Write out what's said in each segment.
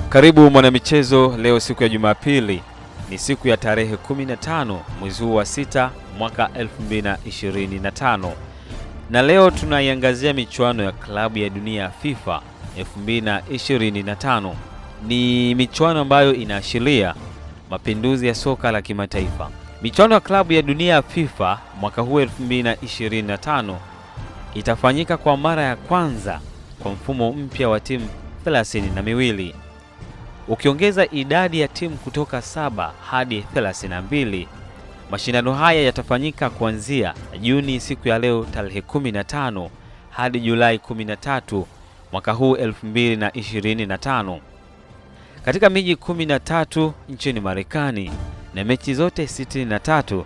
Karibu mwanamichezo, leo siku ya Jumapili ni siku ya tarehe 15 mwezi huu wa 6 mwaka 2025, na leo tunaiangazia michuano ya klabu ya dunia ya FIFA 2025. Ni michuano ambayo inaashiria mapinduzi ya soka la kimataifa. Michuano ya klabu ya dunia ya FIFA mwaka huu 2025 itafanyika kwa mara ya kwanza kwa mfumo mpya wa timu 32, ukiongeza idadi ya timu kutoka 7 hadi 32. Mashindano haya yatafanyika kuanzia Juni siku ya leo tarehe 15 hadi Julai 13 mwaka huu 2025 katika miji 13 nchini Marekani, na mechi zote 63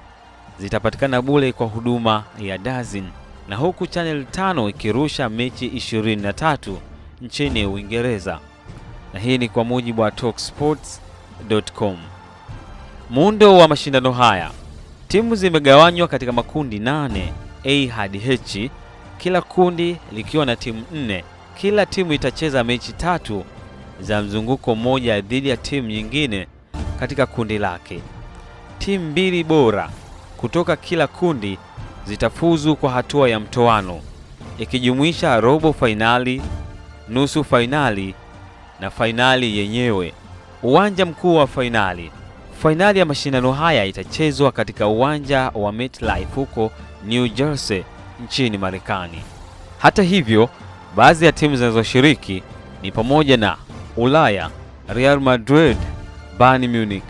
zitapatikana bure kwa huduma ya DAZN, na huku Channel 5 ikirusha mechi 23 nchini Uingereza, na hii ni kwa mujibu wa Talksports.com. Muundo wa mashindano haya, timu zimegawanywa katika makundi 8, A hadi H, kila kundi likiwa na timu 4. Kila timu itacheza mechi 3 za mzunguko mmoja dhidi ya timu nyingine katika kundi lake. Timu 2 bora kutoka kila kundi zitafuzu kwa hatua ya mtoano, ikijumuisha robo fainali, nusu fainali na fainali yenyewe. Uwanja mkuu wa fainali. Fainali ya mashindano haya itachezwa katika uwanja wa MetLife huko New Jersey nchini Marekani. Hata hivyo, baadhi ya timu zinazoshiriki ni pamoja na Ulaya, Real Madrid, Bayern Munich,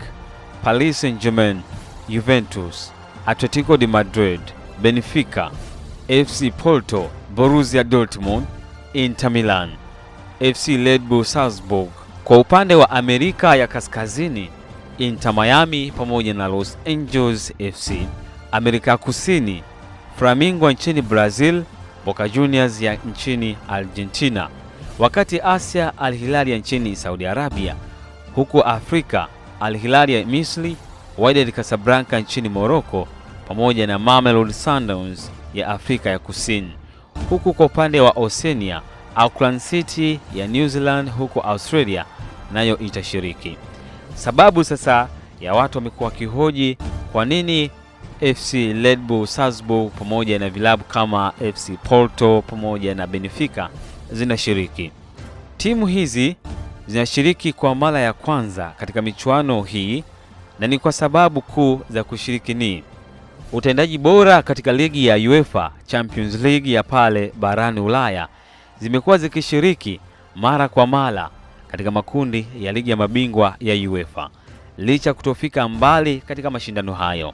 Paris Saint-Germain, Juventus, Atletico de Madrid, Benfica, FC Porto, Borussia Dortmund, Inter Milan, FC Red Bull Salzburg. Kwa upande wa Amerika ya Kaskazini, Inter Miami pamoja na Los Angeles FC. Amerika ya Kusini, Flamengo nchini Brazil, Boca Juniors ya nchini Argentina. Wakati Asia, Al Hilal ya nchini Saudi Arabia, huku Afrika, Al Hilal ya Misri, Wydad Casablanca nchini Morocco pamoja na Mamelodi Sundowns ya Afrika ya Kusini. Huku kwa upande wa Oceania, Auckland City ya New Zealand huko Australia nayo itashiriki. Sababu sasa ya watu wamekuwa wakihoji kwa nini FC Red Bull Salzburg pamoja na vilabu kama FC Porto pamoja na Benfica zinashiriki. Timu hizi zinashiriki kwa mara ya kwanza katika michuano hii, na ni kwa sababu kuu za kushiriki ni utendaji bora katika ligi ya UEFA Champions League ya pale barani Ulaya. Zimekuwa zikishiriki mara kwa mara katika makundi ya ligi ya mabingwa ya UEFA licha kutofika mbali katika mashindano hayo.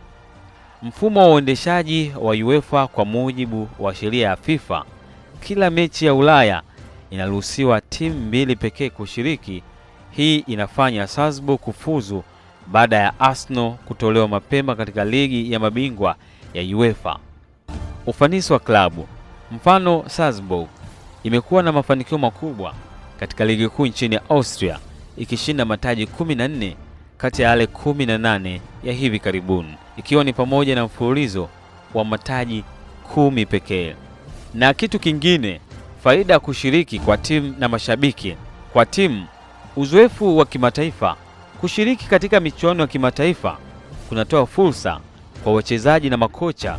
Mfumo wa uendeshaji wa UEFA kwa mujibu wa sheria ya FIFA, kila mechi ya Ulaya inaruhusiwa timu 2 pekee kushiriki. Hii inafanya Salzburg kufuzu baada ya Arsenal kutolewa mapema katika ligi ya mabingwa ya UEFA. Ufanisi wa klabu, mfano Salzburg imekuwa na mafanikio makubwa katika ligi kuu nchini Austria, ikishinda mataji 14 kati ya yale 18 ya hivi karibuni, ikiwa ni pamoja na mfululizo wa mataji 10 pekee. Na kitu kingine, faida ya kushiriki kwa timu na mashabiki. Kwa timu, uzoefu wa kimataifa. Kushiriki katika michuano ya kimataifa kunatoa fursa kwa wachezaji na makocha,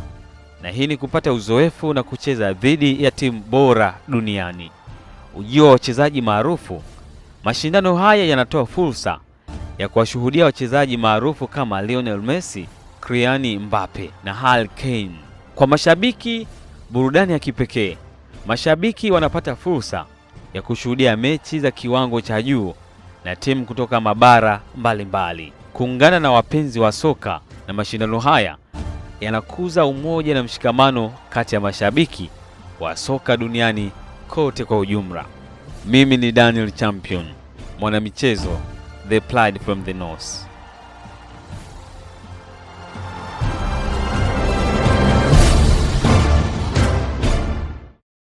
na hii ni kupata uzoefu na kucheza dhidi ya timu bora duniani. Ujio wa wachezaji maarufu. Mashindano haya yanatoa fursa ya kuwashuhudia wachezaji maarufu kama Lionel Messi, Kylian Mbappe na Harry Kane. Kwa mashabiki, burudani ya kipekee. Mashabiki wanapata fursa ya kushuhudia mechi za kiwango cha juu na timu kutoka mabara mbalimbali, kuungana na wapenzi wa soka, na mashindano haya yanakuza umoja na mshikamano kati ya mashabiki wa soka duniani kote kwa ujumla. Mimi ni Daniel Champion, mwanamichezo, the pride from the north.